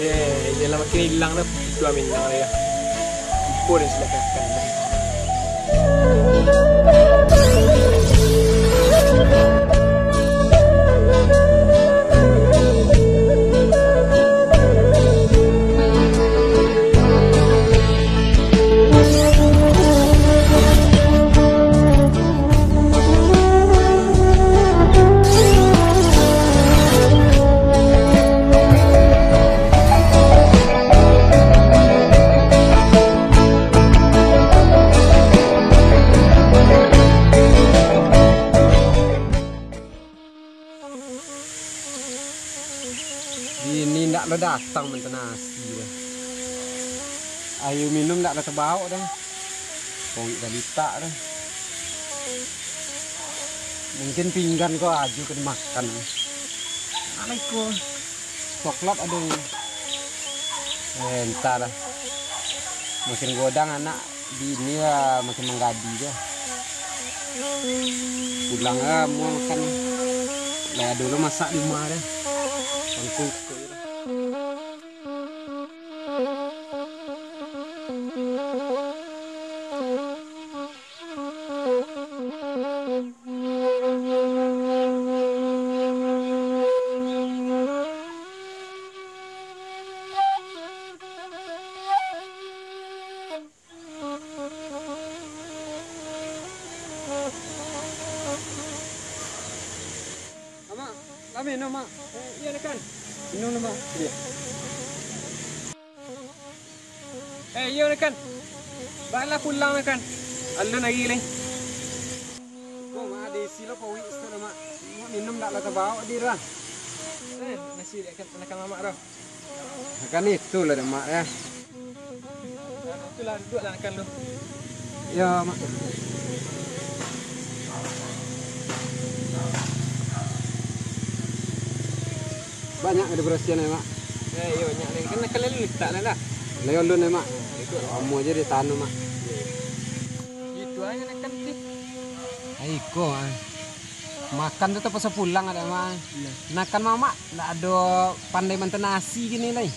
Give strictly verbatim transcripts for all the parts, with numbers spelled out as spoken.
Eh, iyolah, makin ilang dah, itu Aminah ya. Lupo den silakan. Bini ndak lo datang mantanasi doh. Aia minum ndak lo tabaok doh. Pawik balitak doh. Mungkin pinggan ko ajo ka dimakan. Mana iko? Coklat ado. Eh, entahlah. Makin godang anak, bini lah makin manggadi jo. Pulang lah, mau makan. Lah, dulu masak di rumah deh. Tangkung. Mak, lah minum, Mak. Eh, iyo, Nakan. Minum, Mak. Iyo. Eh, iyo, Nakan. Baiklah, pulang, Nakan. Alun lai lai. Ko, Mak, ado isi lo pawik situ, Mak. Mak minum ndak lah tabaok di lah. Eh, nasi dek Nakan mamak tu. Kan itulah dek Mak, ya. Itulah, duduaklah, Nakan, lu. Ya, Mak. Banyak ado barasian, ya, Mak? Eh, iyo, banyak, Nakan. Kan Nakan lalu letak lah, dah. Lalu alun, ya, Mak? Itu. Amuah aja di tanah, Mak. Itu aja, Nakan, sih. Ai, iko, ah. Makan tu tapakso pulang ado, Mak. Iyo. Nakan mamak ndak ado pandai mantanasi kini lai.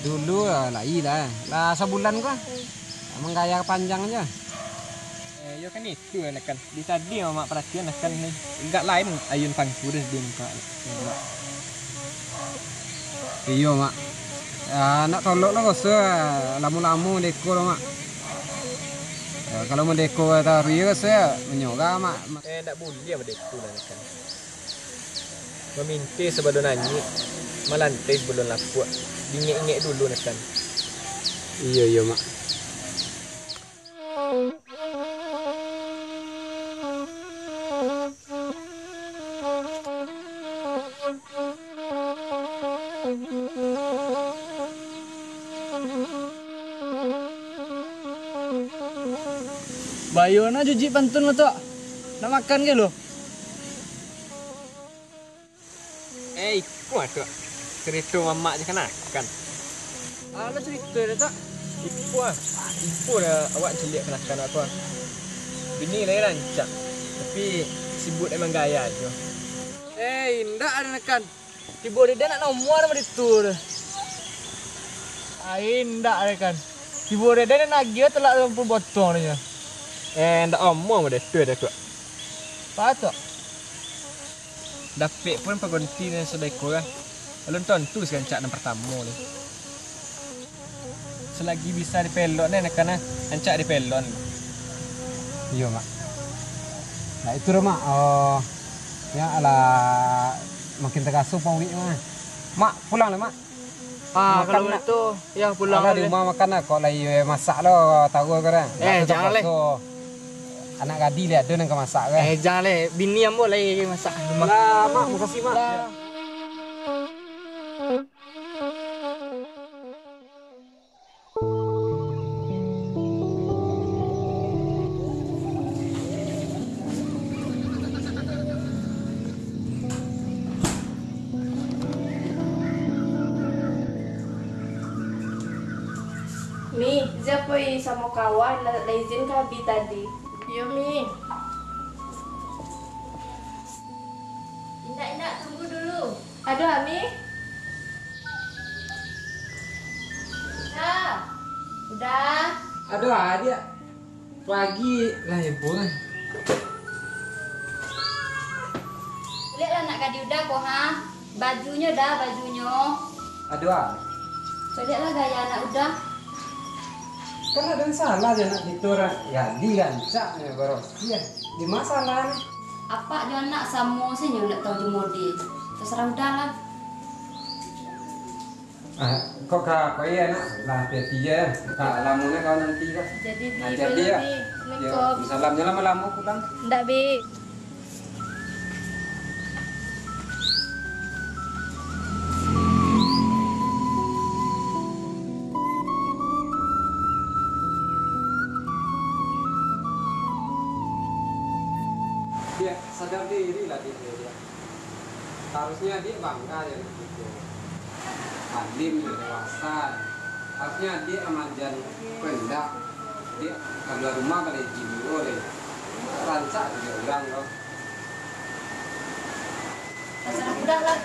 Dulu, ah, lai lah. Lah sabulan ko, ah. Manggaya panjang aja. Eh, iyo kan itu, Nakan. Di tadi mamak paratian Nakan ni. Agak lain ayun pangku deh di muka. Iyo, Mak. Ah, nak tolok lah, boso. Lamo-lamo deko lah, Mak. Ya, kalau mandeko taruih, boso, manyorah, Mak. Eh, ndak buliah mandeko lah, Nakan. Mamintih sabalun anyuik, malantai sabalun lapuak. Diingek-ingek dulu, Nakan. Iyo, iyo, Mak. Bayo na jujik pantun lo, Tok. Nak makan ge lo? Eh, iko, Tok. Carito mamak jo kanakan. Alah, carito dah, Tok. Iko, ah. Iko dah awak caliak kanakan awak tu, ah. Bini lai rancak, tapi sibuk emang gaya jo. Eh, indak ado, Nakan. Tibo dede nak nomor nama ditu tu. Ai, indak, Nakan. Tibo dede nak nagih talak lapan puluah botong nyo. Eh, indak omong model tu dah, Tok. Apa, Tok? Dapek pun pagonti nan sadako lah. Alun tantu sarancak nan partamo tu. Salagi bisa dipelok ni, Nakan, ah, rancak dipelok. Iyo, Mak. Nah, itu dah, Mak. Oh, ya, alah, makin taraso pawik, Mak. Mak, pulang lah, Mak. Ah, makan kalau nak. Itu, ya, pulang. Alah, di rumah makan lah, kok lai masak lo, tahu kau dah. Eh, jangan leh. Anak gadih leh, ado nan ka masak kan. Eh, jangan leh. Bini ambo lai masak rumah. Lah, Mak, makasih, Mak. Lah. Mi, sia poi samo kawan, lah, lah izin ka Abi tadi. Iyo, Mi. Indak, indak, tunggu dulu. Aduh, Ami. Aduh, adiak. Pagi lah heboh lah. Lieklah anak gadih Uda ko, ha. Bajunyo Da, bajunyo. Aduh, ah. Caliaklah gaya anak Uda. Kan ado salah jo anak kito, urang gadih, rancak, barosiah. Di ma salah ni? Apak jo anak samo se nyo, ndak tau jo mode. Tasarah Uda lah. Ah, kok ka, kok iyo, nak? Lah, hati-hati je. Ka lamo ni kawan nanti ka. Jadi, Bi, Ah, jadi, baitu, ya. Bi. Ya, Assalamualaikum. Salamnyo lamo-lamo pulang. Ndak, Bi. Ya, sadar diri lah, Bi, ya. Harusnyo adiak bangga jo anak kito. Alim jo dewasa. Harusnyo adiak ramajan ko indak. Adiak kalua rumah baleh jiwa deh. Rancak jo urang ko. Tasarah Uda lah.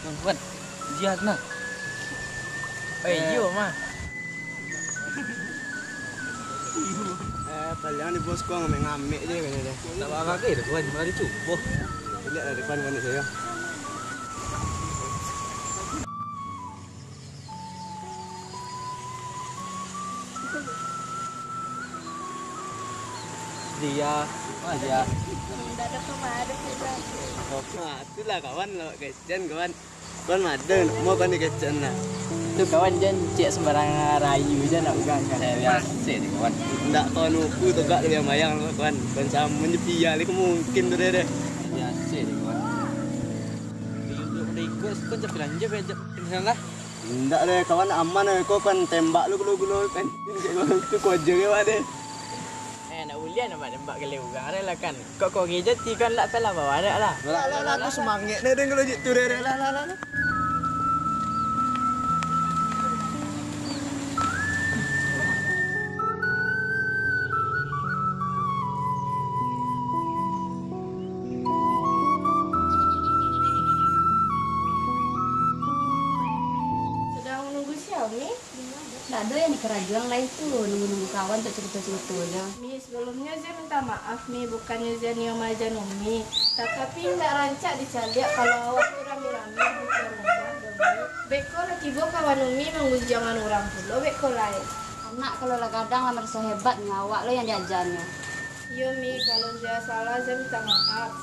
Kuat, kuat. Jiak nah. Eh, iyo mah. Eh, paliang di bos ko ngamek-ngamek je kayaknyo deh. Tak apa-apa ke, kawan, mari cubo. Liek lah depan kawan saya. Dia, ah, dia. Ndak ado kemana sudah. Nah, itulah kawan lo, kesian kawan. Kawan mado, mau kawan dikecek nah. Tu kawan jan cek sembarang rayu je nak pegang kan. Eh, biasa deh kawan. Ndak kawan uku tu gak dia bayang lo kawan. Kawan sama je pia lagi mungkin tu deh deh. Biasa deh kawan. Di YouTube udah ikut, kau cek belanja, cek lah. Indak deh, kawan aman deh. Kau kan tembak lu gulo-gulo kan. Tu kau aja ke, Wak, deh. Eh, nak buliah nembak-nembak gale urang deh lah kan. Kok kau gejati kan, lak salah bawa dek lah. Lah, lah, lah, tu semangek deh, deh, kalau gitu deh, deh, lah, lah, lah, lah. Sedang menunggu siapa, Mi? Ndak ado yang dikarajoan lai tu, nunggu-nunggu kawan untuak carito-carito jo. Mi, sebelumnyo Zia minta maaf, Mi, bukannyo Zia nio maajan Umi, tatapi indak rancak dicaliak kalau awak tu rami-rami di rumah, doh, Mi. Beko lah tibo kawan Umi mangunjuangan urang pulo, beko lai. Anak kalau lah gadang lah maraso hebat, nyo awak lo yang diajannyo. Iyo, Mi, kalau Zia salah, Zia minta maaf.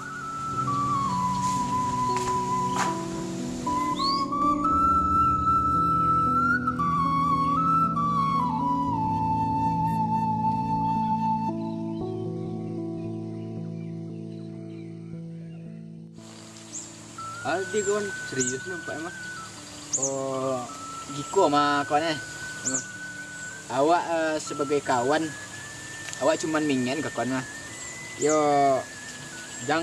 Aldi kawan, serius nampak emang. Oh, giko mah kawan eh. Hmm. Awak, eh, sabagai kawan, awak cuman mingin ka kawan mah. Yo, jang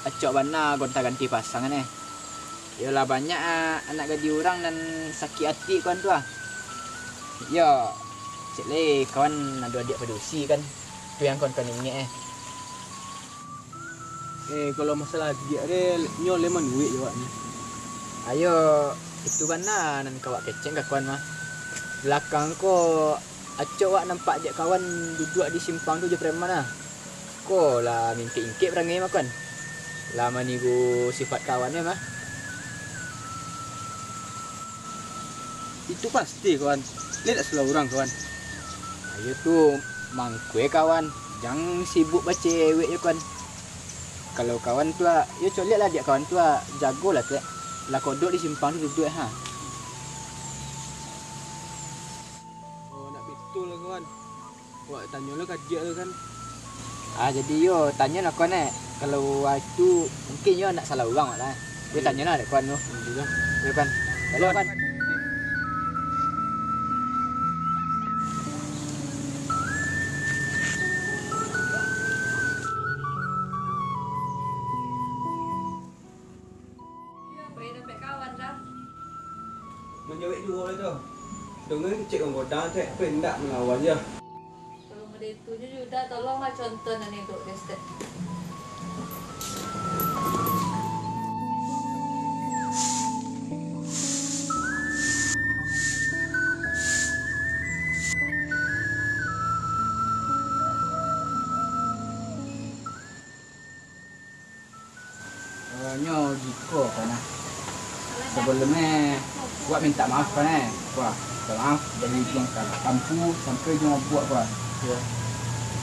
acok bana gonta-ganti pasangan eh. Yo lah banyak, eh, anak gadih urang nan sakik ati kawan tu ah. Yo, cek le kawan ado adiak padusi kan. Tu yang kawan-kawan ingek eh. Eh, kalau masalah adiak re, nyo le manuik jo awak ni. Ayo, itu bana nan ka awak kecek ka kawan mah. Balakang ko, acok awak nampak dek kawan duduak di simpang tu jo preman ah. Ko lah mingkek-ingkek parangai mah kawan. Lah maniru sifat kawan e mah. Itu pasti, kawan. Liek dak salah urang, kawan. Ayo tu, mangkue, kawan. Jang sibuk bacewek jo, kawan. Kalau kawan tu, ah, yo coliak lah diak kawan tu, ah, jago lah, tek. Lah kodok di simpang tu duduak, ha. Oh, nak betul lah, kawan. Wak tanyo lah ka adiak tu kan. Ah, jadi yo, tanyo lah kawan, eh. Kalau wak tu, mungkin yo ndak salah urang wak lah. Yo, tanyo lah dek kawan tu. Iyo. Yo, kawan. Tanyo, kawan. Kawan. Jawek juo lah tu. Dongan kecek urang godang, cek, tapi indak malawan je. Kalau model itu je, Yuda, tolonglah contoh nan elok, Dek. Eh, nyo giko ko nah. Sabalumnyo, wak mintak maaf ko nah. Wak, mintak maaf dari ujung ka-, kampu sampai ujung abuak ko. Yo.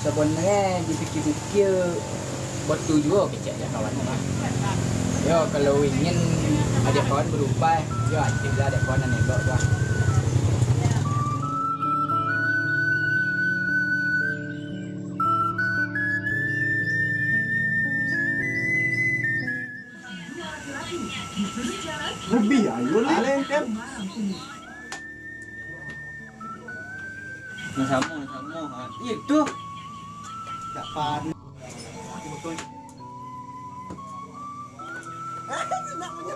Sabalumnyo dipikia-pikia, batua juo kecek dek kawan ko nah. Yo, kalau ingin ajak kawan barubah, yo, caliaklah dek kawan nan elok ko. Lebih ayo lah. Alem, tem. Nah, samo, nah, samo. Ha, itu. Tak pan. Nak punya.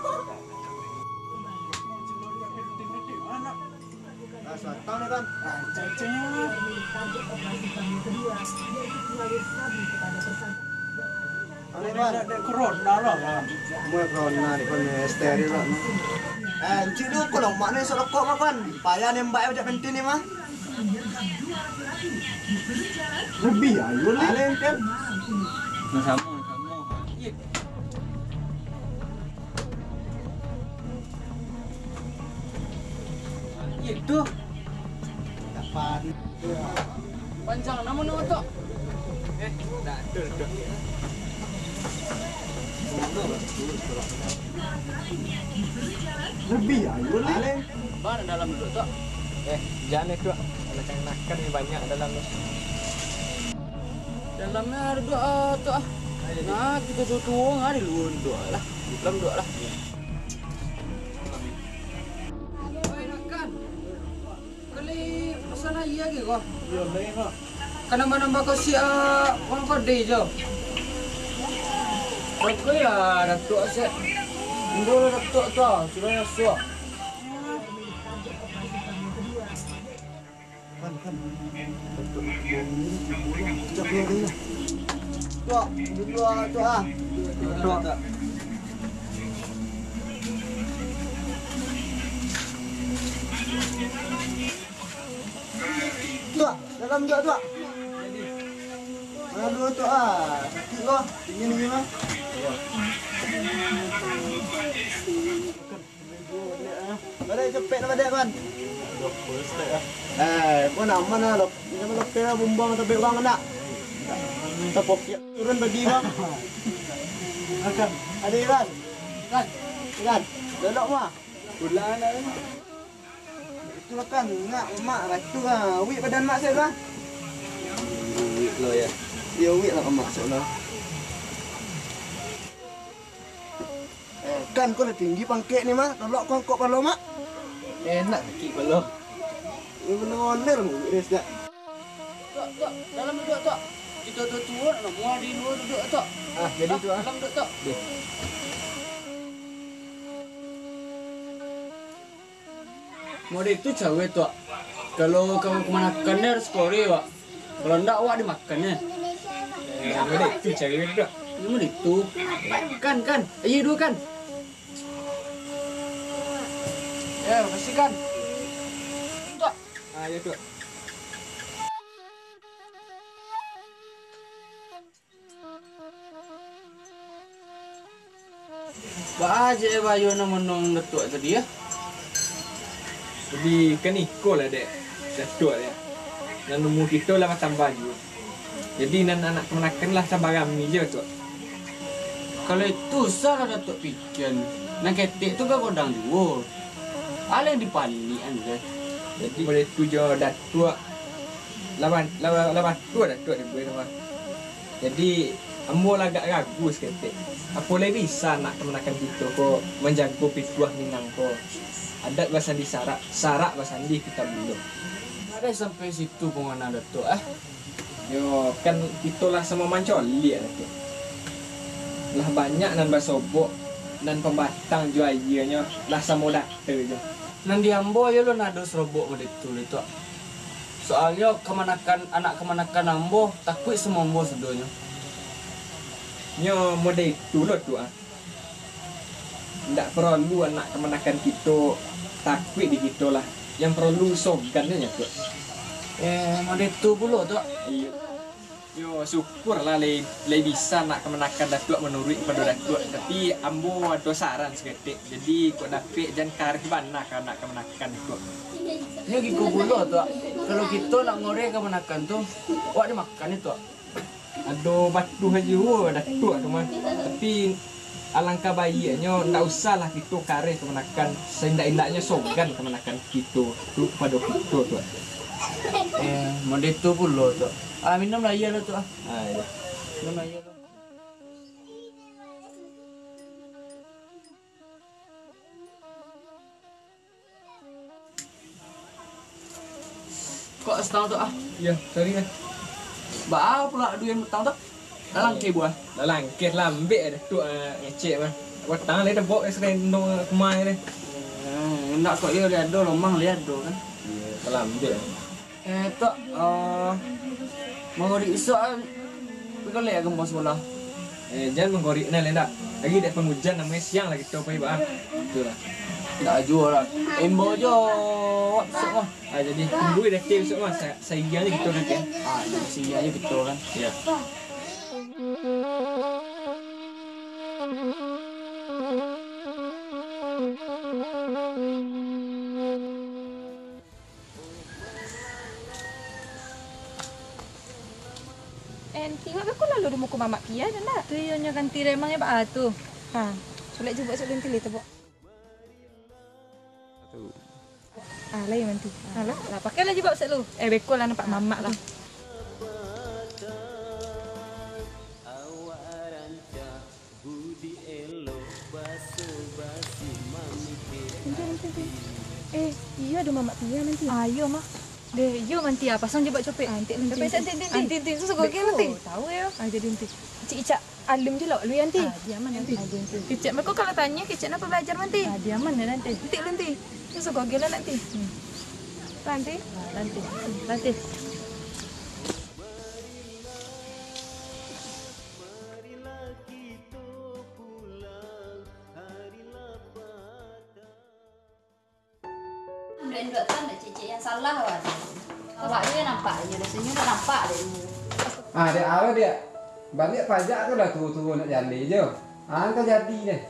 Nah, santang nih, Tan. Ane, Tan. Dek, dek corona lah, Tan. Mau corona di kono steril lah. Eh, encik tu, kalau mak ni sok rokok mah, Tan. Payah nembak pajak pentin ni mah. Lebih ayo lah. Alem, tem. Nah, samo, nah, samo. Ha, iya. Itu. Dapat. Panjang namo-namo tu? Eh, dah ada, dah. Lebih ayo lah. Bang, dalam duduk tu. Eh, jangan itu. Anak-anak kan banyak dalam tu. Dalamnya ada dua, ah, tu, ah. Nah, kita tuo-tuo, ah, di luar duduk lah. Di dalam duduk lah. Oi, Rakan. Kali pesan aia lagi ko. Iyo, lain ko. Ka nambah-nambah ko siap, urang kode jo. Rokok ya, Datuk Asep. Indo lah Datuk tu, ah, sudah masuk. Kan, kan. Cak keluar dulu lah. Tuak, dulu ah, tuak ah. Tuak, dalam juga tuak. Malu tuak ah. Sakit loh. Dingin-dingin mah. Balik capek lah balik, Wan. Eh, kau nama nah, lop-, nama lopek lah, bumbang sampai bang nak. Tapokiak turun bagi bang. Makan. Ada Iwan. Iwan. Iwan. Lelok mah. Pulang lah. Itu lah kan, nak mak ratu lah. Wik badan mak saya lah. Wik lo ya. Dia wik lah mak saya lah. Eh, kan kau lah tinggi pangkek ni mah, tolok kau angkok palo mak. Enak sakik palo. Ini bener-bener mau res dak? Tok, tok, dalam duduk, tok. Kita tu turun, nak muah di luar duduk, tok. Ah, jadi tu, ah. Dalam duduk, tok. Deh. Model itu cawek tu, Wak. Kalau kawan kamanakan ni harus kore, Wak. Kalau ndak, Wak dimakan ni. Eh, model itu cawek tu. Ini model itu. Kan, kan. Iya, dua kan. Ya, makasih, kan. Tuak. Ah, ya, Tuak. Baa je bayo nan monong Datuak tadi, ah? Jadi, kan iko lah, Dek, Datuak, ya. Nan umua kito lah batambah juo. Jadi, nan anak kamanakan lah sabarami je, Datuak. Kalau itu, usahlah Datuak pikian. Nan ketek tu bagodang juo. Alah dipanikan je. Jadi, model tu jo Datuak. Lah ban-, lah, lah batua Datuak dibuek tu mah. Jadi, ambo lah agak ragu saketek. Apo lai bisa anak kamanakan kito ko manjago pituah Minang ko? Adat basandi sarak, sarak basandi kitabullah. Ado sampai situ pangana Datuak, ah? Yo, kan kito lah samo mancoliak, Datuak. Lah banyak nan basobok, nan pambatang jo aianyo lah samo data jo. Nan di ambo iyo lo nan ado sarobok mode tu, Tuak. Soalnyo kamanakan, anak kamanakan ambo takuik samo ambo sadonyo. Nyo mode itu lo, Tuak, ah. Ndak paralu anak kamanakan kito takuik di kito lah. Yang paralu sogan nyo, Tuak. Eh, mode tu pulo, Tuak. Iyo. Yo, syukurlah lai, lai bisa anak kamanakan Datuak manuruik pado Datuak. Tapi ambo ado saran saketek. Jadi, kok dapek jan kareh bana ka anak kamanakan ko. Iyo giko pulo, Tuak. Kalau kito nak ngoreh kamanakan tu, awak dimakan, Tuak. Ado batuah juo Datuak tu mah. Tapi alangkah baiaknyo ndak usahlah kito kareh kamanakan. Saindak-indaknyo sogan kamanakan kito tu pado kito, Tuak. Eh, mode tu pulo, Tuak. Ah, minum lah aia lo, Tuak, ah. Ah, iyo. Minum lah aia lo. Kok satangah tu, ah? Iyo, sorry lah. Baa pula duit utang tu? Dah langkeh buah? Dah langkeh, lambek dah tu, ah, ngecek mah. Utang lah dah bawa serendong kumai deh. Eh, indak kok, iyo, liado lomang, liado kan. Iyo, lambek. Eh, Tuak, eh, manggorik isuak, ah, pai kolek ka rumah sakolah. Eh, jan manggorik nah, Lenda. Lagi dek pangujan, namonyo siang lah kito pai, Pak, ah. Betul lah. Ndak juo lah. Imbau jo, Wak, bisuak mah. Ah, jadi tunggu dek bisuak mah. Sa-, saigiang je kito nanti, ah. Ah, saigiang je kito kan. Iyo. Eh, Enti, awak beko lalu di muko mamak Pia, dah ndak? Tu iyo nyo ganti remang, eh, baa tu. Ha, culek jubuak sik Enti, lih, tebok. Ah, lai Enti. Ah, lah, lah, pakai lah jubuak sik lu. Eh, beko lah nampak mamak lah. Enti, Enti, Enti. Eh, iyo ado mamak Pia, Enti. Ah, iyo mah. Deh, iyo mah, Enti, ah, pasang jubuak copek. Ah, Enti, Enti. Copek, Enti, Enti. Ah, Enti, Enti, susu gogel, Enti. Tahu yo. Ah, jadi, Enti. Cik Ica alim je lah, lu, Enti. Ah, diaman, Enti. Ah, Enti. Kecek mah ko kalau tanyo, kecek napa belajar mah, Enti. Ah, diaman lah, Enti. Enti, lu, Enti. Susu gogel lah, Enti. Hmm. Lah, Enti. Ah, lah, Enti. Lah, Enti. Induak-induak tu anak cicik yang salah, wah. Awak tu yang nampak, inyo dah senyum, dah nampak dek inyo. Ah, dek aro, dek. Baliak pajak tu lah turu-turu nak jaleh je. Ah, kan jadi deh.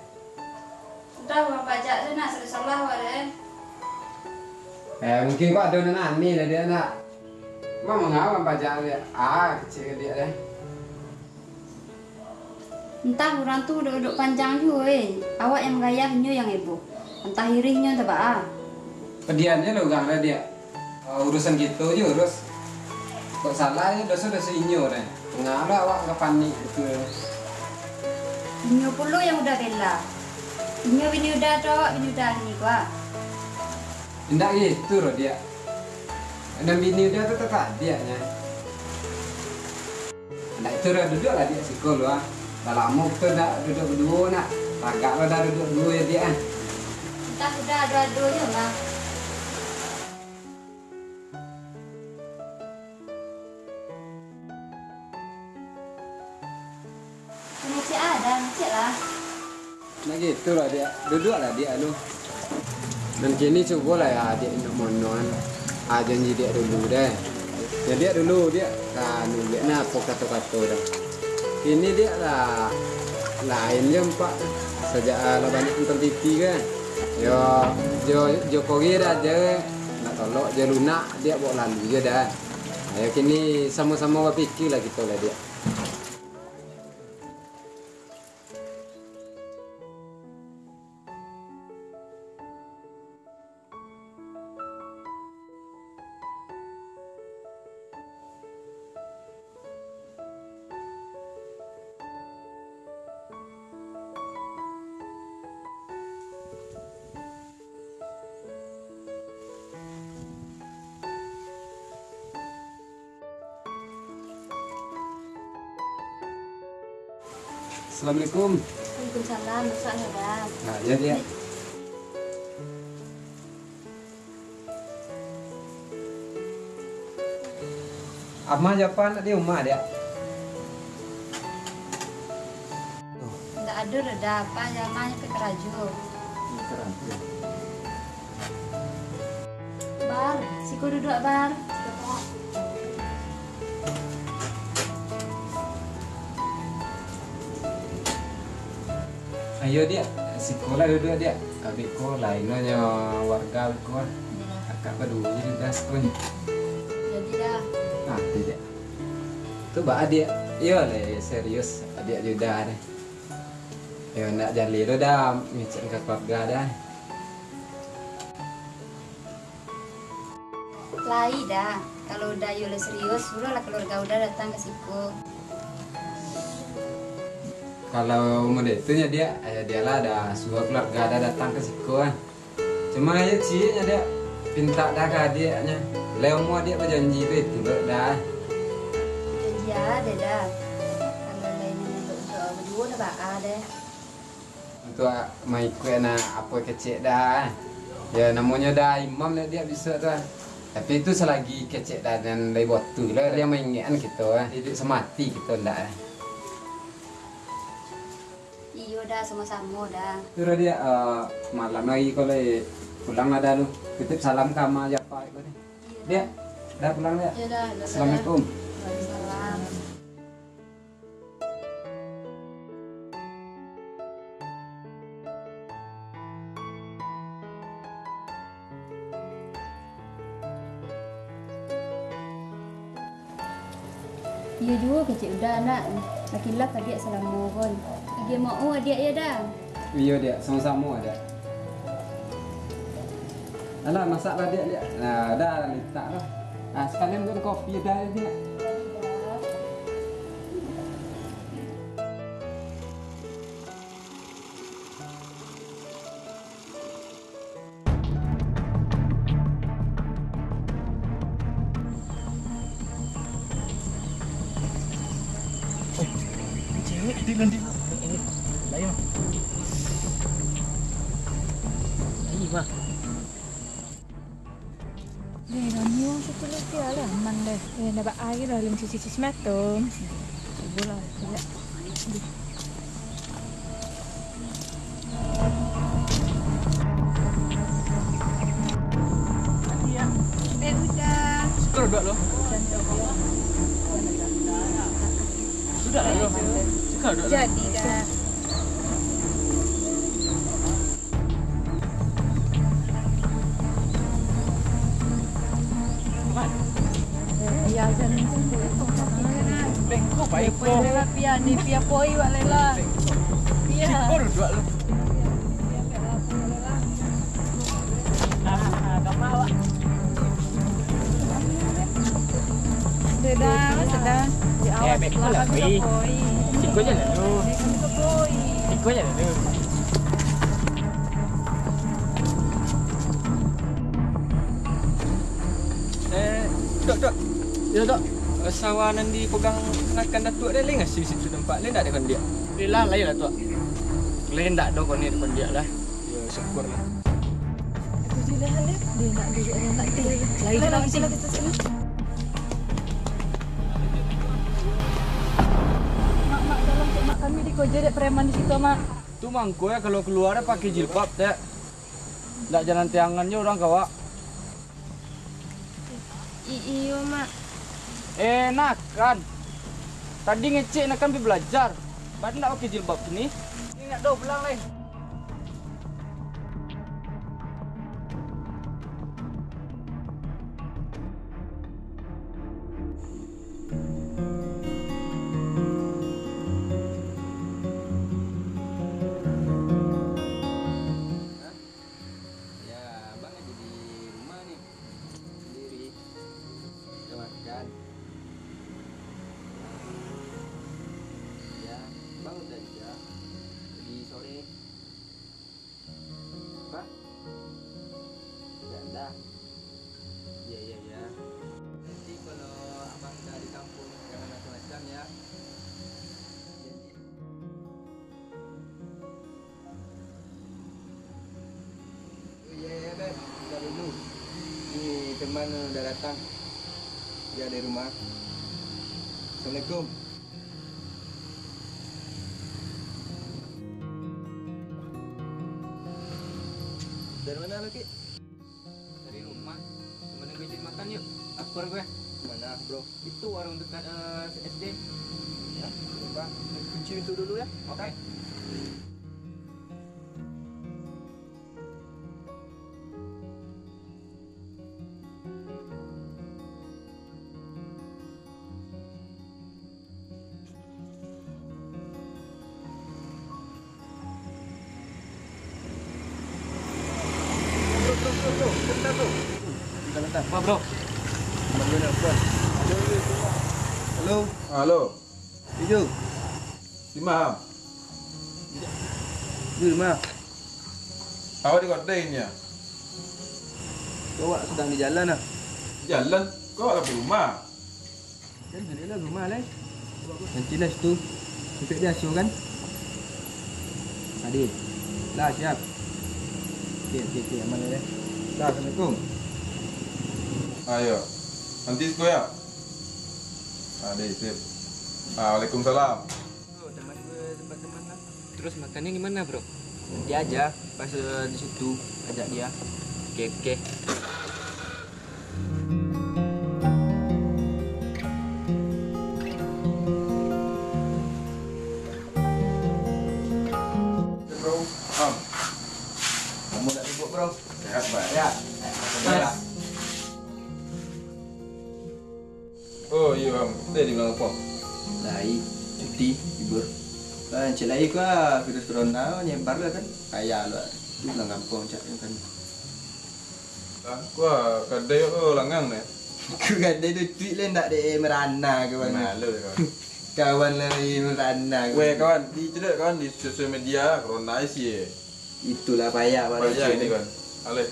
Udah, urang pajak tu nak salah-salah, wah, dek. Eh, mungkin kok ado nan aneh lah, dek, nak. Mak mangawang pajak, dek. Ah, kecek dek, deh. Entah urang tu duduk-duduk panjang juo, eh. Awak yang manggayah, inyo yang eboh. Entah irih inyo, entah baa. Padian je lah urang lah, Diak. Ah, urusan kito je urus. Kok salah je doso-doso inyo deh. Ngalo awak ka panik tu. Inyo pulo yang Uda bela. Inyo bini Uda tu, awak bini Uda kini ko, ah. Indak gitu doh, Diak. Nan bini Uda tu tatap Diak nyo. Ndak itu doh, duduaklah Diak siko lu, ah. Lah lamo kito ndak duduak baduo, nak. Tagaklah dah duduak duo yo, Diak, ah. Entah Uda ado-ado je lah. Ngecek ah, dah ngecek lah. Nah, gitu lah, Diak. Duduaklah, Diak, anu. Dan kini cubolah ya, Diak, indak monoan. Ah, janji Diak dulu deh. Ya, Diak dulu, Diak. Nah, anu, Diak, nah, apo kato-kato dah. Kini Diak lah, lain je, Pak. Sajak, ah, lah banyak nonton T V kan. Yo, jo, jo Kogi dah je. Nak tolok je lunak, Diak bawa lalu je dah. Ayo kini samo-samo bapikir lah kito lah, Diak. Assalamualaikum. Waalaikumsalam. Masuak lah, Bang. Nah, ya, ya. Ama jo apa ndak di rumah, Diak? Ndak ado doh, Da. Apa jo Ama nyo ka karajo. Bar, siko duduak, Bar. Ayo, Diak, siko lah duduak, Diak. Abih ko lain nyo warga abih ko. Iyo. Akak baduo je duduak siko nyo. Jadi, Da. Ah, tu, Diak. Tu baa, Diak? Iyo lah, serius, Diak jo Uda deh. Iyo, ndak jaleh doh, Da, ngecek ka keluarga, Da. Lai, Da. Kalau Uda iyo lah serius, suruahlah keluarga Uda datang ka siko. Kalau model itu nyo, Diak, ayo Diak lah, Da, suruah keluarga Uda datang ka siko, ah. Cuma ayo ciek nyo, Diak, pintak Da ka adiaknyo. Lai amuah Diak bajanji tu itu lo, Da. Janji a deh, Da. Kalau lai nyo untuak baduo, ndak baa deh. Untuak maikuik nan apo kecek Da. Yo, namonyo Da Imam lah Diak bisuak tu. Tapi tu salagi kecek Da nan lai botu lo, Diak maingekan kito, iduik samati kito ndak. Iyo, Da, samo-samo, Da. Sudah, Diak, eh, malam lai ko lai pulang lah, Da, lu. Titip salam ka ama jo apa ko, Diak. Iyo, Da. Diak, Da, pulang, Diak. Iyo, Da. Assalamualaikum. Waalaikumsalam. Iyo juo kecek Uda, Nak. Lah khilaf adiak salamo ko. Agiah maoh adiak yo, Da. Iyo, Diak. Samo-samo, Diak. Alah, masak lah, Diak, Diak. Nah, Da, litak lah. Nah, sakalian pun kopi Da, Diak. Cewek di nanti. Ini, lain mah. Lain mah. Deh, rami urang situ lah, Tia, lah, aman deh. Eh, ndak baa lah, lim cici-cici mato. Ibo lah, tidak. Eh, Uda. Suka duduk lo. Sudah lah lo. Suka duduk lo. Jadi dah. Sudah, sudah. Eh, baik pun lah, Poi. Siko je lah tu. Siko je lah tu. Eh, Tok, Tok. Yo, Tok. Eh, sawah nan dipogang anak Datuak deh, lai ngasi situ tampak, lai ndak ado kondiak? Lai lah, lai lah, Tok. Lai ndak ado konek kondiak lah. Yo, syukur lah. Aku je lah, Lep. Dia nak duduk, dia nak teh. Lai, lai, lai, lai, kita sekali. Mak, Mak, tolong cek mak kami dikoja dek preman di situ, Mak. Tu mangko ya, kalau keluar pakai jilbab, Tek. Ndak jalan tiangan je urang ka awak. I-, iyo, Mak. Eh, Nakan. Tadi ngecek Nakan pi balajar. Baa ndak pakai jilbab kini? Ingat doh, pulang lai. Ya, abang lagi di rumah nih, sendiri. Udah makan. Ya, abang udah aja. Di sore. Apa? Udah, udah. Iya, iya, iya. Nanti kalau abang udah di kampung, jangan macam-macam ya. Janji. Oh, iya, iya, Beb. Bentar dulu. Ni teman udah datang. Dia ada di rumah. Assalamualaikum. Dari mana lo, Kik? Dari rumah. Cuma nunggu izin makan, yuk. Lapar gue. Mana, bro? Itu warung dekat, eh, S D. Ya, coba kunci pintu dulu, ya. Oke. Bro, bro, bro, bro, bentar, bro. Bentar, bentar. Apa, bro? Halo. Halo. Halo. Ijo. Di ma? Di rumah. Awak di kota ini, ya? Awak sedang di jalan, ah. Jalan? Kok awak ka rumah? Kan jendela rumah, lai. Nanti lah situ. Sampai dia asuh, kan? Tadi. Lah, siap. Oke, oke, oke, aman, ya. Dah, assalamualaikum. Ayo. Nanti situ, ya? Tadi, sip. Ah, waalaikumsalam. Bro, teman gue tempat teman lah. Terus makannya gimana, bro? Nanti aja, pas, eh, di situ ajak dia. Oke, oke. Bro, Am. Kamu nak sibuk, bro? Sehat, Bang. Ya. Mas. Oh, iyo, Am. Tadi di Blang Kampung. Lai, cuti, libur. Ah, cek lai ko, ah, virus corona nyebar lah kan. Payah lo. Di Blang Kampung, cak, kan. Lah, ko, ah, kadai ko langang, neh. Ko kadai tu cuik lah, ndak dek merana ke mana. Malu, kawan. Kawan lai merana ke. Weh, mana. Kawan, di, cek, kawan, di sosial media, corona isi, eh. Itulah payah, payah ini, kawan. Aleh.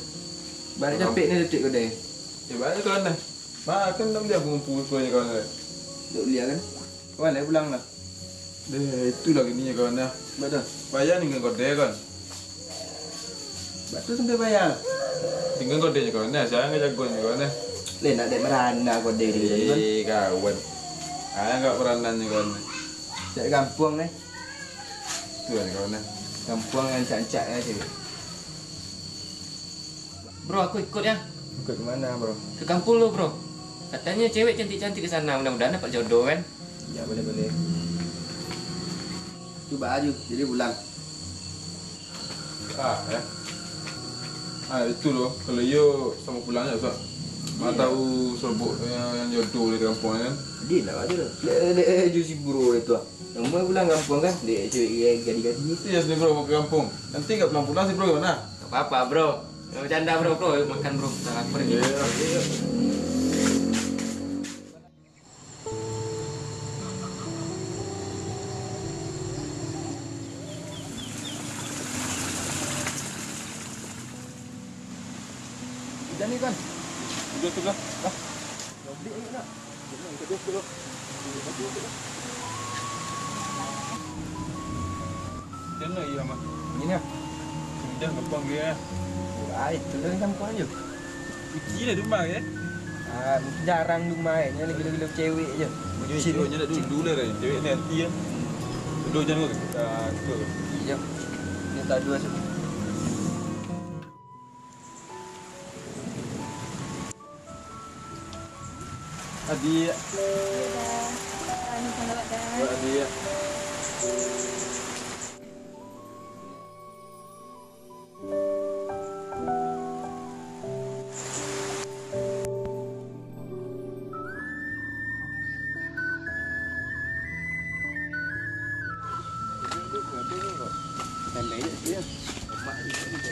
Balik capek ni detik ko deh. Ya, balik, kawan, deh. Makan dong dia bungkus ko ni, kawan, deh. Dok lia, kan? Kawan, deh, pulang lah. Deh, itulah gini, kawan, deh. Baik dah. Payah ni, kawan, deh, kawan. Batu sampai payah. Tinggal kawan, deh, kawan, deh. Jangan jago ni, kawan, deh. Leh, nak dek merana, kawan, deh, ni, kawan. Eh, kawan. Ah, enggak peranan ni, kawan. Cari kampung, deh. Tu lah, kawan, eh. Kampuang rancak-rancak lah cewek. Bro, aku ikut ya. Ikut ke mana, bro? Ke kampung lo, bro. Katanya cewek cantik-cantik di sana. Mudah-mudahan dapat jodoh, kan? Ya, boleh, boleh. Cuba aju, jadi pulang. Ah, ya. Ah, itu loh. Kalau iyo, samo pulang je, Ustaz. Mana tahu serobok yang, yang jodoh di kampung, kan? Jadi, nak aja lah. Lek, lek, lek, ju si bro itu, ah. Namuah pulang kampung kan, dek cewek gadih-gadih. Iya, sini, bro, mau ke kampung. Nanti nggak pulang-pulang sih, bro, gimana? Nggak apa-apa, bro. Nggak bercanda, bro, bro. Yuk makan, bro. Kita lapar ini. Iya. Hujan ni, kan? Hujan tu lah. Lah. Lobik ni nak. Jangan iya, Mak. Ini ah. Hujan gampang dia. Ah, itu lah gampang je. Kucing lah rumah ya. Ah, jarang rumah ni, lagi-lagi cewek je. Ceweknya dah dulu lah, cewek ni nanti ya. Dulu jangan kita ikut. Iya. Ni tak dua satu. Adik. Iya, dah. Kami pun lewat, dah. Buat adik.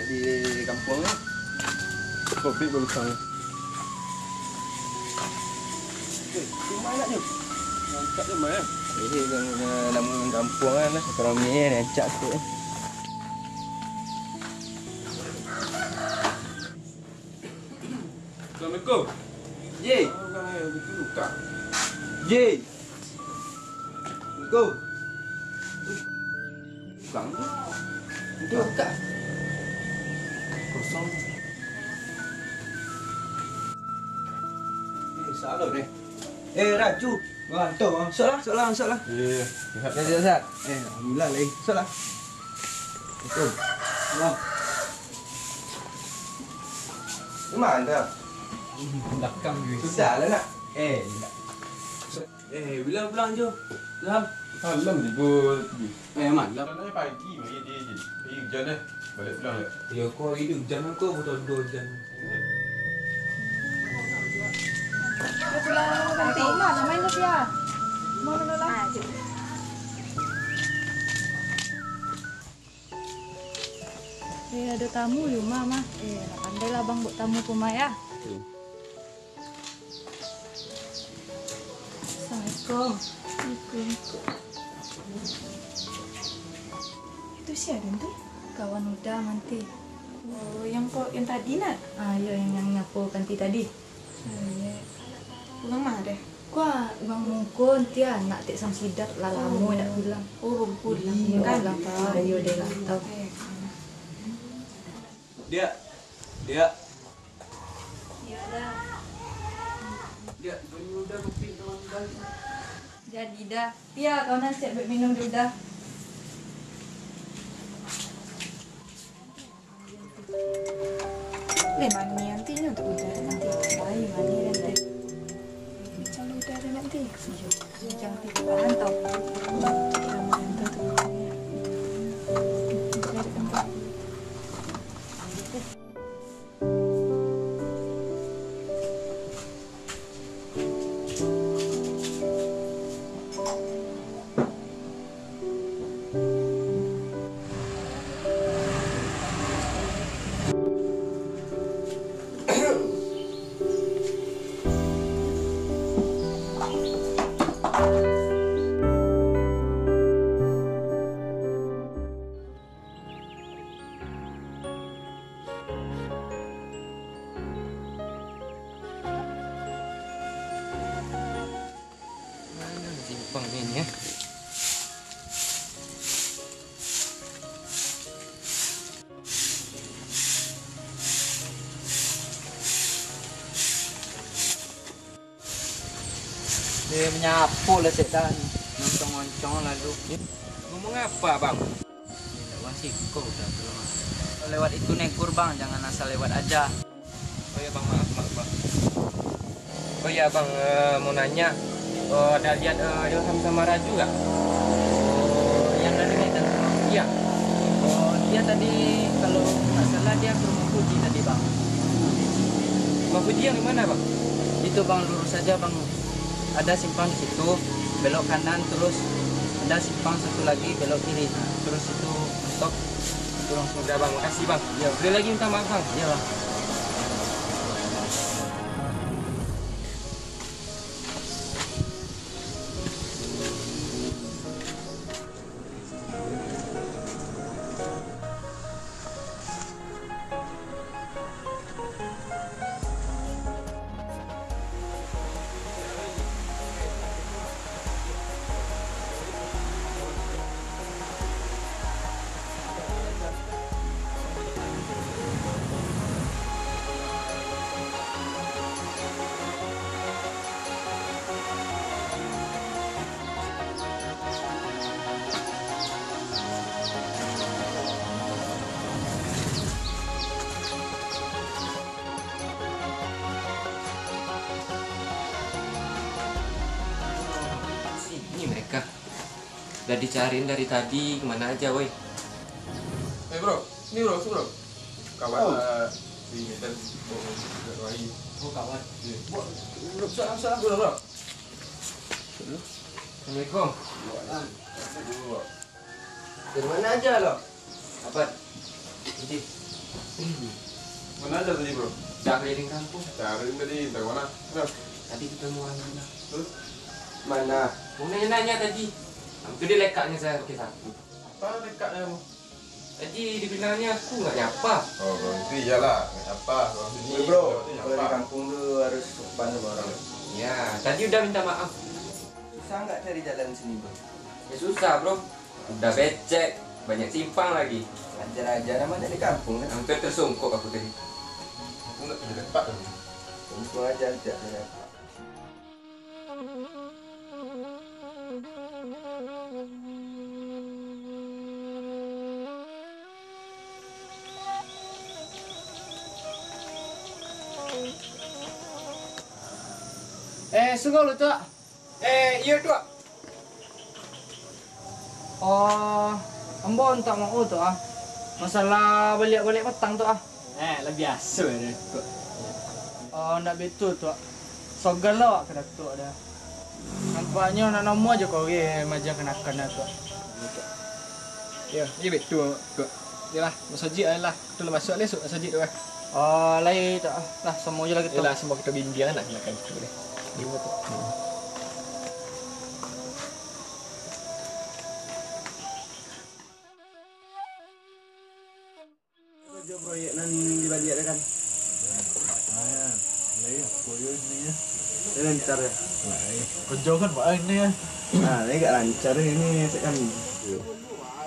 Di kampung ni. Covid baru sang. Eh, rumah nak je. Mantap je, Mai. Eh, dalam kampung kan, ekonomi ni rancak sikit. Assalamualaikum. Ye. Assalamualaikum. Assalamualaikum. Tukang tu. Itu buka. Kosong. Eh, salah deh. Eh, Raju. Wah, tu, ah. Masuklah, masuklah, masuklah. Iya, iya. Sihat. Sihat, sihat, sihat. Eh, alhamdulillah, lai. Masuklah. Assalamualaikum. Wah. Di mana? Belakang, guys. Sudah lah, nak. Eh, nak. Eh, bilang pulang, Jo. Salam. Salam, Ibu. Eh, malam. Sana pagi, mari di, di, di hujan, eh. Balik pulang, ya. Iyo, ko hari tu hujan, ko butuh dua hujan. Pulang, nanti. Mana main tu, Pia? Mau dulu lah. Eh, ada tamu di rumah, mah. Eh, pandai lah abang buat tamu ko, mah, ya. Assalamualaikum. Waalaikumsalam. Itu sia den tu? Kawan Uda, Manti. Oh, yang ko, yang tadi nak? Ah, iyo, yang, yang nyapo Kanti tadi. Oh, iyo. Pulang mah deh? Kua, Bang Mungkun, tia, nak tek Samsidat lah lamo nak pulang. Oh, baru pulang. Iyo, kan? Lah, iyo, deh lah, tau. Eh, Diak, Diak. Iyo, Da. Diak, bali Uda kopi, kawan Uda. Jadi, Da. Pia, kawan Asep buek minum dulu, Da. Leh, mani nanti ni untuk Uda, nanti. Baik, mani nanti. Kalau Uda ada nanti. Iyo. Jangan tipu bahan tau. Jangan bahan tau tu. Uda ada nanti. Mano simpang ni, eh? Eh, manyapo lah cek dah. Moncong-moncong lalu. Ngomong apa, Bang? Minta uang siko udah tu lah, Bang. Kalau lewat itu negur, Bang, jangan asal lewat aja. Oh ya, Bang, maaf, maaf, Bang. Oh ya, Bang, eh, mau nanya, eh, ada lihat, eh, Ilham sama Raju nggak? Oh, yang dari Medan sama Mutia. Oh, dia tadi kalau nggak salah dia ke rumah Puji tadi, Bang. Rumah Puji yang di mana, Bang? Itu, Bang, lurus saja, Bang. Ada simpang di situ, belok kanan, terus ada simpang satu lagi, belok kiri. Nah, terus itu mentok, itu langsung. Udah, Bang, makasih, Bang. Iya. Sekali lagi minta maaf, Bang. Iya, Bang. Sini mereka. Udah dicariin dari tadi, kemana aja, woi? Eh, bro, sini, bro, sini, bro. Kawan, eh, si Medan, bro, bro, bro. Oh, kawan. Iya. Bro, bro, salam, salam, bro, bro. Assalamualaikum. Waalaikumsalam. Dari mana aja lo? Apa? Nanti. Mana aja tadi, bro? Dah keliling kampung. Cari tadi, dari mana? Terus? Tadi ketemu orang gila. Terus? Mana? Mau nanya-nanya tadi. Itu dia lekaknya saya pakai sapu. Apa lekaknya, bro? Tadi dibilangnya aku nggak nyapa. Oh, berarti iyalah, nggak nyapa. Kalau sini, bro, berarti kalau di nyapa. Kampung tu harus sopan sama orang. Ya, tadi udah minta maaf. Susah nggak cari jalan sini, bro? Ya susah, bro. Udah becek, banyak simpang lagi. Ajar aja namanya di kampung, kan? Hampir tersungkuk aku tadi. Aku nggak bisa dapat lagi. Untung aja tidak ada. Sugo lu, Tuak. Eh, iyo, Tuak. Oh, ambo mintak maoh, Tuak, ah. Masalah baliak-baliak patang, Tuak, ah. Eh, lah biaso, Tuak. Oh, ndak baitu, Tuak. Sogan lah awak ka Datuak, dah. Nampaknyo nak namuah jo kau, eh, maja kanakan, Tuak. Iyo, iyo, baitu, Tuak. Iyolah, masajik lah. Tu lah masuak lah, esok masajik tu, eh. Oh, lai, Tuak. Lah, samo je lah gitu. Iyolah, samo kita bimbingan nak makan tu deh. Iyo, Tuak. Karajo proyek nan di baliak tu kan? Ah, ya. Lai, apo yo iko? Lancar yo? Lai. Karajo kan, Pak, iko yo? Ah, lai agak lancar iko, cek kan.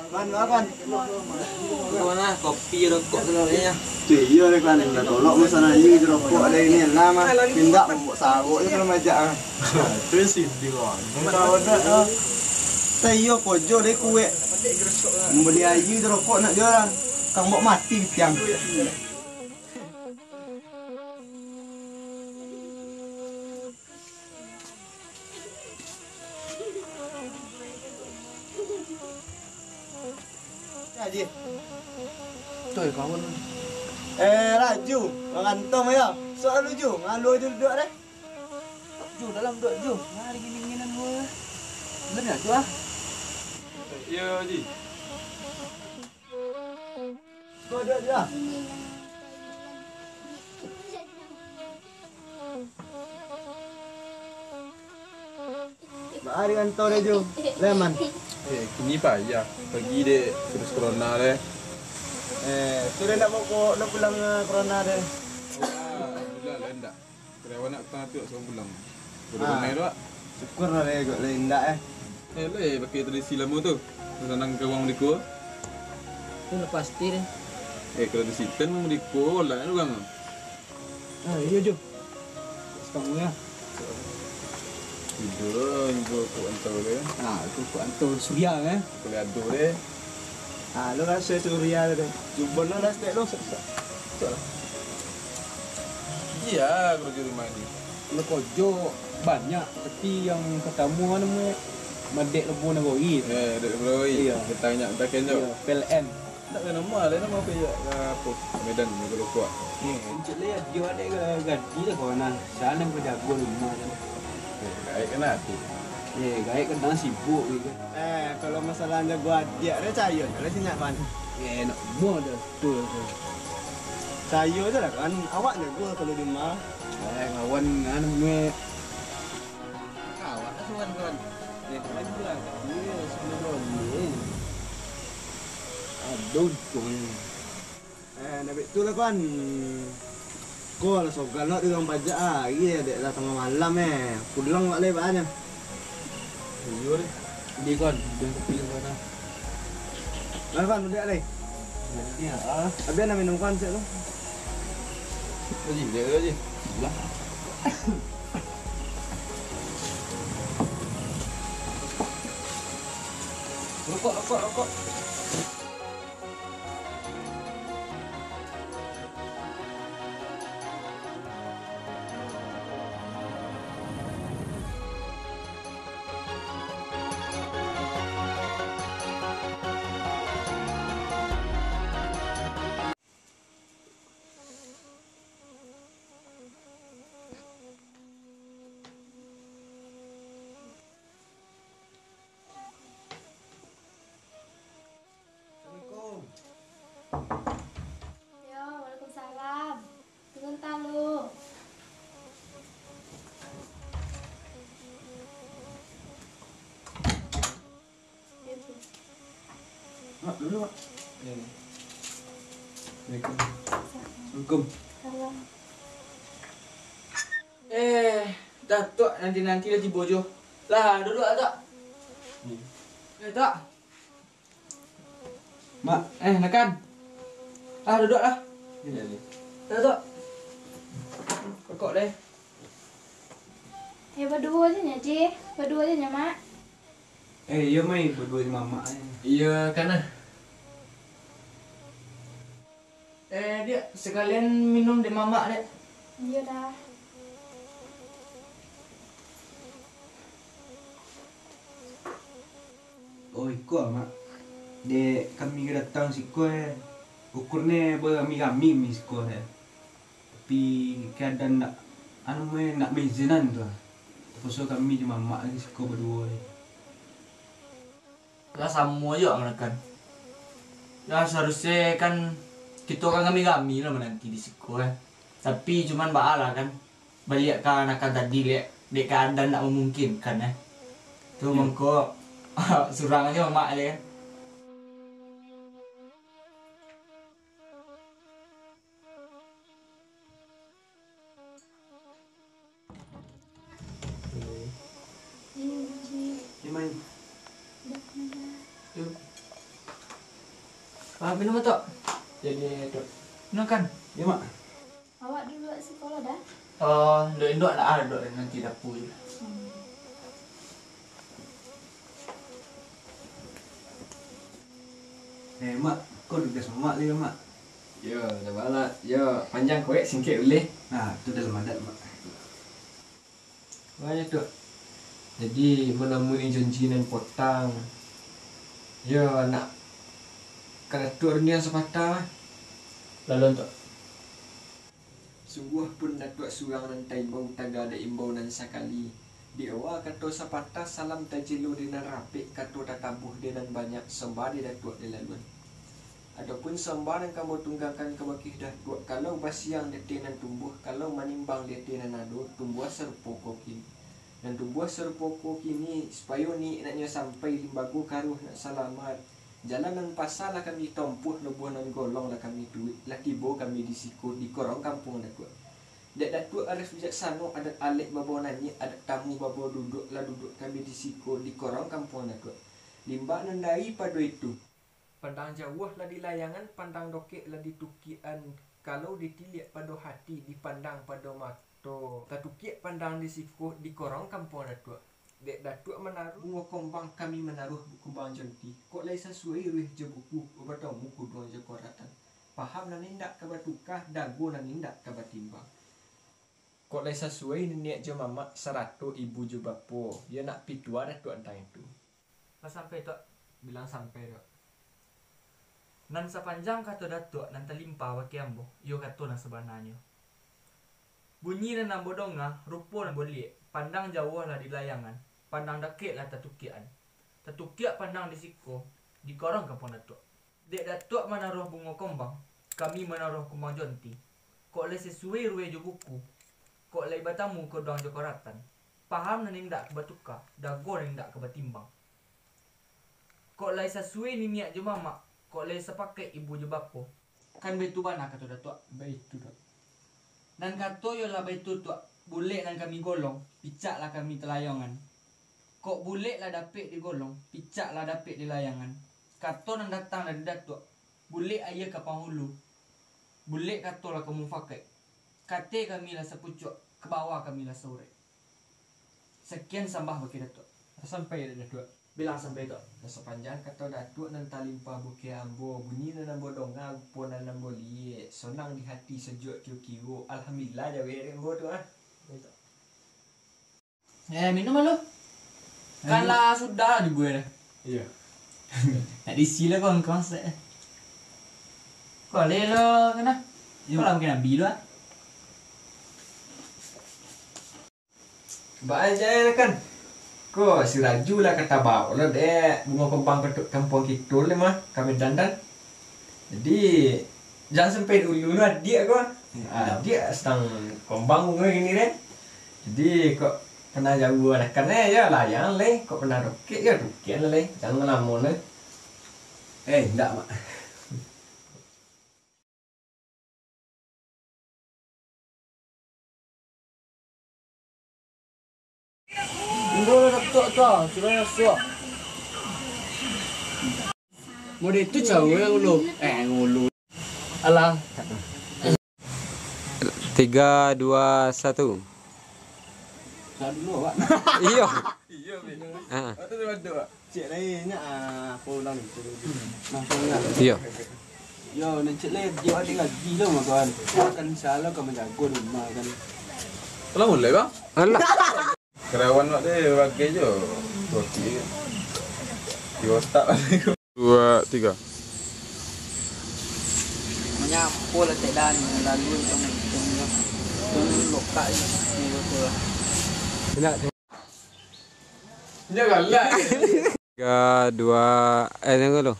Kan, kan? Iko mah, kopi, rokok, sagalonyo. Tu iyo deh kan, minta tolong masalah aia jo rokok, ado iko lah mah. Indak, mambuek sarok se kalau majak ah. Tu sih, di mana? Tahu tak, ah? Taiyo, karajo deh kuek. Mambali aia jo rokok nak jo urang. Kan mambuek mati tiang. Haji. Toi, kawan. Eh, Raju, urang kantong yo. Sok lalu, Ju, ngalu Ju duduak deh. Ju, dalam duduak, Ju. Nah, dingin-dinginan gua. Bener, Ju, ah. Iyo, Ji. Kau duduak, Ju, ah. Baa di kantor, Ju? Lai aman? Eh, kini payah. Pagi dek virus corona deh. Eh, tu deh ndak bawa, ndak pulang, eh, corona deh. Alhamdulillah, lah ndak. Karyawan nak patang tu nak suruah pulang. Bodoh Ah. Banai tu, Wak. Syukur lah deh, kok lai ndak, eh. Eh, lai pakai tradisi lamo tu. Sanang ka urang merdeka. Tu lah pasti deh. Eh, kalau di Sitan merdeka, lah urang. Ah, iyo, Jo. Sekarang ya. Tidur, tidur, kok antau dia. Ah, tu kok antau Surya, eh. Boleh ado deh. Ah, lo raso Surya tu deh. Cubo lo lah, stek lo. Sok, sok. Sok lah. Iyo, karajo rumah ni. Lo karajo banyak, tapi yang pertamo namonyo Madek Lebo Nagori. Eh, Madek Lebo Nagori. Iyo. Kita ingat, kita kenyo. Iyo, P L N. Ndak ka namo, lain namo apo yo? Ka apo? Medan, Medan Loko. Iyo, encik lai, dio ado ka ganti lah kawan ah. Sia nan ka jago rumah tu. Eh, gaek kan ado. Eh, gaek kan tangah sibuk gitu. Eh, kalau masalah jago adiak, ado cayo je lah sinyak pan. Eh, nak buang dah tu. Cayo je lah kan, awak jago kalau di rumah. Eh, kawan anu me. Kawan lah, kawan, kawan. Eh, kawan tu lah. Iyo, sebelum ni. Aduh, tuh. Eh, ndak baitu lah, kawan. Ko lah sogan lo di urang pajak ah. Iyo, dek lah tangah malam, eh. Pulang awak lai, baa nyo. Iyo, deh. Di, kawan. Jangan kopi lah, kawan, ah. Lah, kawan, udah, lai. Iyo, ah. Abih nak minum, kawan, cek tu. Haji, dia, Haji. Lah. Rokok, rokok, rokok. Assalamualaikum. Yo, waalaikumsalam. Tunggu talu. Mak, dulu, Mak. Assalamualaikum. Assalamualaikum. Salam. Eh, Datuak nanti-nanti lah tibo jo. Lah, duduak, Datuak. Hmm. Eh, Datuak. Mak. Eh, Nakan. Ah, duduak lah. Iyo, iyo. Datuak. Rokok deh. Eh, baduo je nyo, Ji. Baduo je nyo, Mak. Eh, iyo, Mai, baduo jo mamak, eh. Iyo, kan, ah. Eh, Diak, sakalian minum dek mamak, Diak. Iyo, dah. Oh, iko, Mak. Dek kami ka datang siko, eh. Ukurnyo barami-rami kami siko, eh. Tapi, keadaan ndak, anu, eh, ndak maizinan tu lah. Tapaso kami jo mamak lagi siko baduo, eh. Lah, samo jo, Mak, kan. Lah, saharusnyo kan kito kan rami-rami lah mananti di siko, eh. Tapi, cuman baa lah, kan. Baliak ka anakan tadi, lek, dek keadaan ndak mamungkinkan, eh. Tu mangko surang ajo mamak je, kan. Yo, main. Yo. Ah, minum, Tok. Jadi, Tok. Minum kan? Yo, Mak. Awak dulu sikolah dah? Oh, induak-induak lah, ah, induak nanti dapur je. Hmm. Eh, Mak, ko tugas Mamak tu yo, Mak? Yo, dah balak. Yo, panjang kowek, singkek uleh. Nah, tu dalam adat, Mak. Banyak tu. Jadi, manamui janji nan potang. Yo, nak ka Datuak dunia sapatah. Lalu, Tok. Sungguah pun Datuak surang nan taimbau, taga dek imbau nan sakali. Di awa kato sapatah, salam tajelo di nan rapek, kato tatabuh di nan banyak, sambah di Datuak di laluan. Adopun sambah nan kambo tunggangkan kabakeh Datuak, kalau basiang di ateh nan tumbuah, kalau manimbang di ateh nan ado, tumbuah sarupo ko kini. Nan tumbuah sarupo ko kini, supayo ni nak nyo sampai, limbago karuah nak salamat. Jalan nan pasa lah kami tompuah, labuah nan golong lah kami tuik, lah tibo kami di siko, di korong kampuang Datuak. Dek Datuak arif bijaksano, adat alek babao naiak, adat tamu babao duduak, lah duduak kami di siko, di korong kampuang Datuak. Limbak nan daripado itu, pandang jauah lah di layangan, pandang dokek lah di tukiak-an, kalau ditiliak pado hati, dipandang pado mato, tatukiak pandang di siko, di korong kampuang Datuak. Dek Datuak manaruah bungo kombang, kami manaruah bu-, kumbang jonti. Kok lai sasuai ruweh jo buku, batamu kuduang jo koratan. Paham nan indak ka batuka, dago nan indak ka batimbang. Kok lai sasuai niniak jo mamak, sarato ibu jo bapo, yo nak pituah Datuak tantang itu. Lah sampai, Tuak? Bilang sampai, Tuak. Nan sapanjang kato Datuak nan talimpah bakeh ambo, iyo kato nan sabananyo. Bunyi nan ambo donga, rupo nan boliak, pandang jauah lah di layangan, pandang dakek lah tatukiak-an. Tatukiak pandang di siko, di korong kampuang Datuak. Dek Datuak manaruah bungo kombang, kami manaruah kumbang jonti. Kok lai sasuai ruweh jo buku, kok lai batamu kuduang jo koratan. Paham nan indak ka batuka, dago nan indak ka batimbang. Kok lai sasuai niniak jo mamak, kok lai sapakaik ibu jo bapo. Kan baitu bana kato Datuak. Baitu, Tuak. Nan kato yo lah baitu, Tuak. Bulek nan kami golong, picak lah kami talayangan. Kok bulek lah dapek digolong, picak lah dapek dilayangan. Kato nan datang dari Datuak, bulek aia ka panghulu, bulek kato lah ka mufakaik. Ka ateh kami lah sapucuak, ka bawah kami lah saurek. Sakian sambah bakeh Datuak. Sampai dek Datuak. Bilang sampai, Tuak. Sapanjang kato Datuak nan talimpah bakeh ambo, bunyi nan ambo donga, rupo nan ambo liek, sonang di hati, sajuak kiro-kiro. Alhamdulillah, jawek dek ambo tu, ah. Eh, minum lu. Kan lah sudah dibuai dah. Iyo. Nak diisi lah kau, kau masak. Kau leh lo kena. Iyo. Kau lah mungkin habis lu, ah. Baa aja kan. Ko si Raju lah ka tabao lo dek bungo kembang ka kampuang kito le mah, ka Medan dan. Jadi, jan sampai diulu lo adiak ko. Adiak sadang kembang bungo kini deh. Jadi, kok pernah jauah anakan eh, yo layang le. Kok pernah dokek, yo dokek le. Jan lamo le. Eh, indak, Mak. Indo lah datuk tu ah, sudah masuk. Model tu cewek ngulu. Eh, ngulu. Alah. Tiga, dua, satu. Dah dulu, Pak. Iyo. Iyo, Pi. Ha. Waktu tu bantu, Pak. Cek lain nyo, ah, apa ulang ni? Nah, apa ulang? Iyo. Yo, nan cek lain, dia ada lagi lo, kawan. Kan salah kau menjago rumah, kan. Kalau mulai, Bang? Alah. Karawan awak deh, bagai jo. Roti. Yo, tak. Dua, tiga. Manyapo lah, Tek Dan, lalu tu, tu, tu, lokak je, tu lah. Indak. Indak galak. Tiga, dua, eh, tunggu dulu.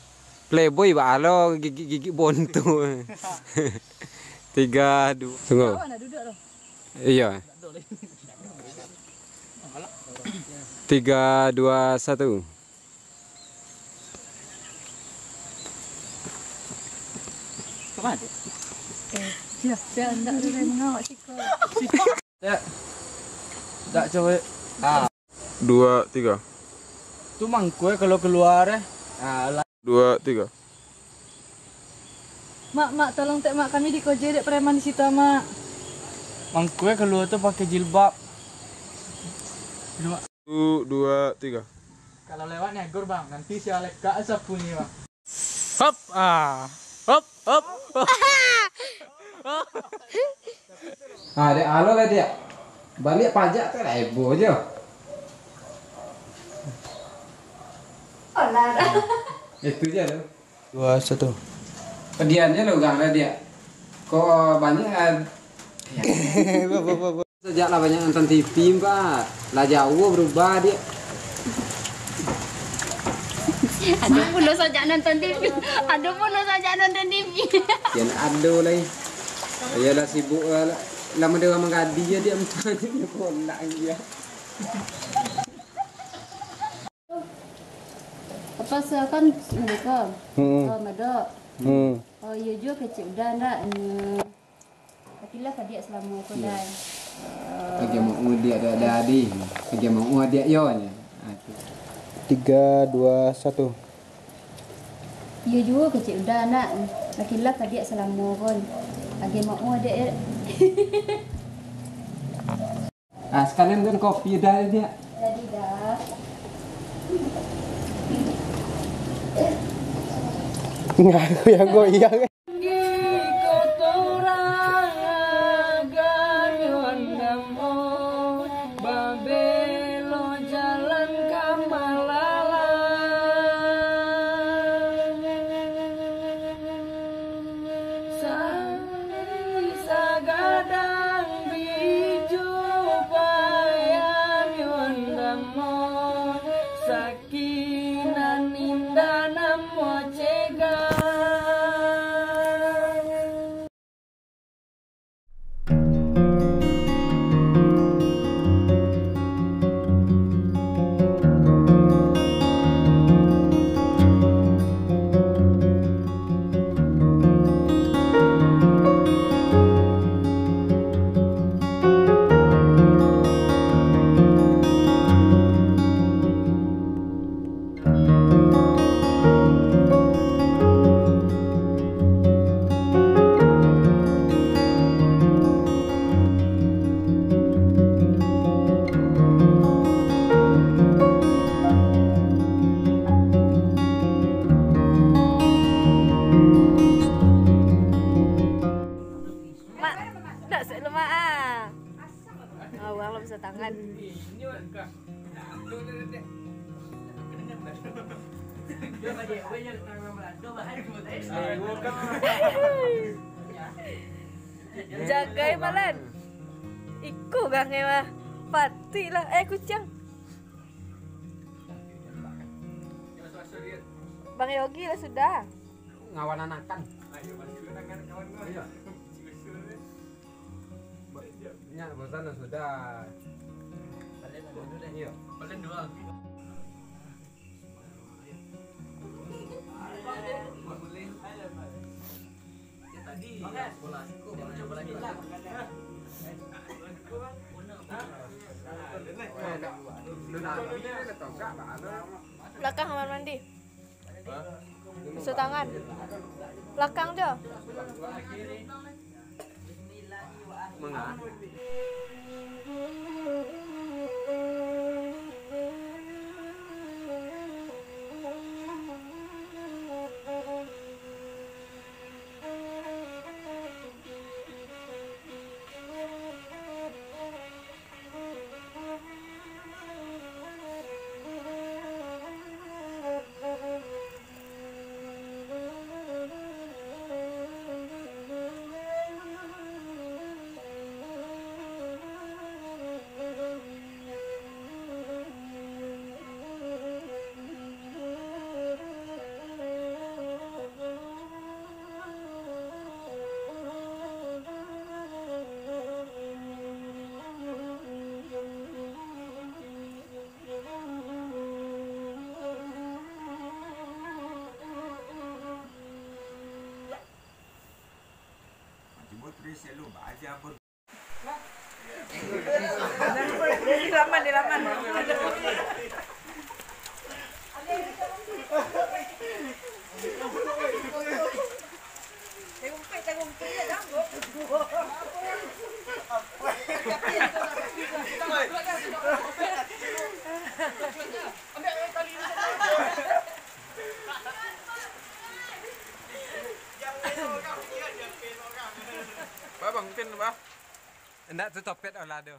Playboy baa lo gigik-gigik bontu. Tiga, dua, tunggu. Kawan dah duduk tu. Iya. Tiga, dua, satu. Kapan? Eh, dah, dah, ndak ada yang mengawak siko. Dak. Dak, cowok. Ah. Dua, tiga. Tu mangko kalau keluar, eh. Ah, lah. Dua, tiga. Mak, Mak, tolong tek, Mak, kami dikojek dek preman di situ, Mak. Mangko kalau tu pakai jilbab. Satu, dua, tiga. Kalau lewat negor, Bang, nanti si Alek kak sapu ni, Bang. Hop, ah. Hop, hop, hop. Ah, dek, alo lah, dek. Baliak pajak tu lah heboh je. Alah. Itu je tu. Dua, satu. Pedian je lah urang lah, dek. Kok banyak, ah, sajak lah banyak nonton T V, Pak. Lah jauh berubah, dek. Ado pulo sajak nonton T V. Ado pulo sajak nonton T V. Yan ado lai. Iyolah sibuk lah. Lah mode urang manggadih je, dek. Kolak je. Apa sa kan mereka? Hmm. Oh, Madok. Hmm. Oh, iyo juo kecek udah ndak? Hmm. Tapi lah kadiak salamo ko, Dai. Lagi mau diak dak ado adi. Lagi mau diak yo nya. Ah, tu. Tiga, dua, satu. Iyo juo kecek udah, Nak. Laki lah kadiak salamo ko. Lagi mau diak. Ah, sekalian kan kopi dah, dia. Jadi dah. Ngaku yang goyang. Babelo jalan ka Malalang. Sagadang biju payan yon damo, sakinan indah namo cegang. Mak, dak sek lemak ah. Ah, urang lah bisa tangan. Jagai malan. Iko gangai mah. Pati lah. Eh, kuciang. Bang Yogi lah sudah. Ngawan anakan. Iya. Nya, bosan lah sudah. Iya. Belakang kamar mandi. Basuah tangan. Belakang jo. Di laman, di laman. Bah, bangkit, bah. Indak tu topet olah tu.